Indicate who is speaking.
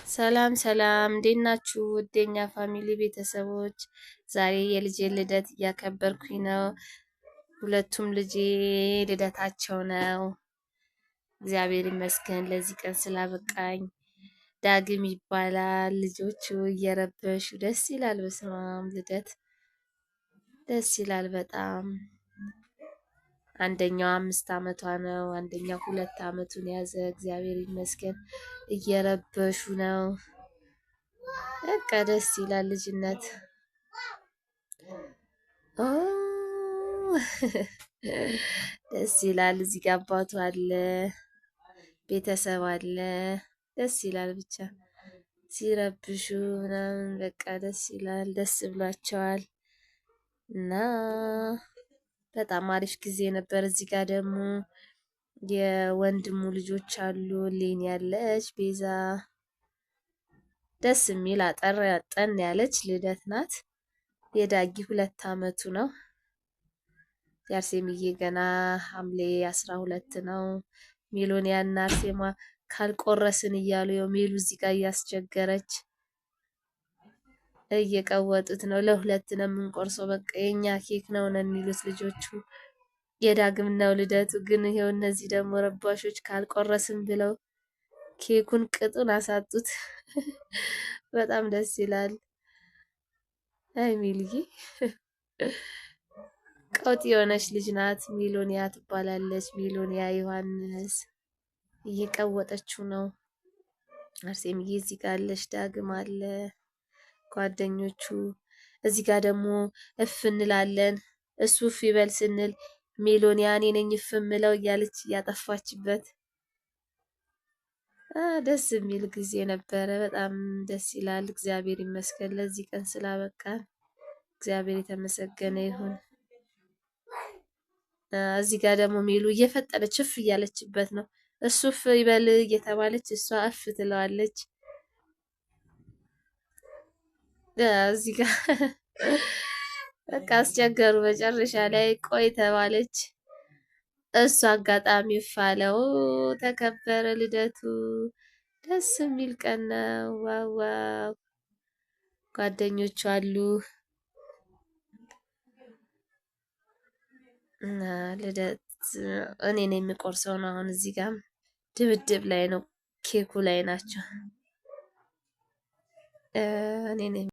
Speaker 1: ሰላም ሰላም፣ እንዴት ናችሁ? ውድ የኛ family ቤተሰቦች፣ ዛሬ የልጄን ልደት እያከበርኩኝ ነው። ሁለቱም ልጄ ልደታቸው ነው። እግዚአብሔር ይመስገን ለዚህ ቀን ስላበቃኝ። ዳግም ይባላል። ልጆቹ እየረበሹ ደስ ይላል። በስመ አብ ልደት ደስ ይላል በጣም። አንደኛው 5 አመቷ ነው። አንደኛው 2 አመቱን ያዘ። እግዚአብሔር ይመስገን እየረበሹ ነው። በቃ ደስ ይላል ልጅነት። ኦ ደስ ይላል። እዚህ ጋር አባቱ አለ፣ ቤተሰብ አለ። ደስ ይላል ብቻ ሲረብሹ ምናምን በቃ ደስ ይላል። ደስ ብሏቸዋል እና በጣም አሪፍ ጊዜ ነበር። እዚህ ጋር ደግሞ የወንድሙ ልጆች አሉ። ሌን ያለች ቤዛ ደስ የሚል አጠር ጠን ያለች ልደት ናት። የዳጊ 2 አመቱ ነው። የአርሴምዬ ገና ሐምሌ 12 ነው። ሜሎኒያና አርሴማ ካልቆረስን እያሉ ያው ሜሉ እዚህ ጋር እያስቸገረች እየቀወጡት ነው። ለሁለት ነው የምንቆርሰው፣ በቃ የኛ ኬክ ነው ነው የሚሉት ልጆቹ። የዳግም ነው ልደቱ ግን ይኸው እነዚህ ደግሞ ረባሾች ካልቆረስን ብለው ኬኩን ቅጡን አሳጡት። በጣም ደስ ይላል። አይ ሚልዬ ቀውጥ የሆነች ልጅ ናት። ሚሎኒያ ትባላለች። ሚሎኒያ ዮሐንስ እየቀወጠችው ነው። አርሴምዬ እዚህ ጋር አለች። ዳግም አለ ጓደኞቹ። እዚህ ጋር ደግሞ እፍ እንላለን። እሱ እፍ ይበል ስንል ሜሎኒያ እኔ ነኝ እፍ እምለው እያለች እያጠፋችበት ደስ የሚል ጊዜ ነበረ። በጣም ደስ ይላል። እግዚአብሔር ይመስገን ለዚህ ቀን ስላበቃን እግዚአብሔር የተመሰገነ ይሁን። እዚህ ጋር ደግሞ ሜሉ እየፈጠነች እፍ እያለችበት ነው። እሱ እፍ ይበል እየተባለች እሷ እፍ ትለዋለች። እዚህ ጋር በቃ አስቸገሩ። መጨረሻ ላይ ቆይ ተባለች። እሱ አጋጣሚ ፋለው ተከበረ ልደቱ። ደስ የሚል ቀን ነው። Wow wow! ጓደኞቹ አሉ እና ልደት እኔ ነው የሚቆርሰው ነው። አሁን እዚህ ጋር ድብድብ ላይ ነው፣ ኬኩ ላይ ናቸው። እኔ ነኝ።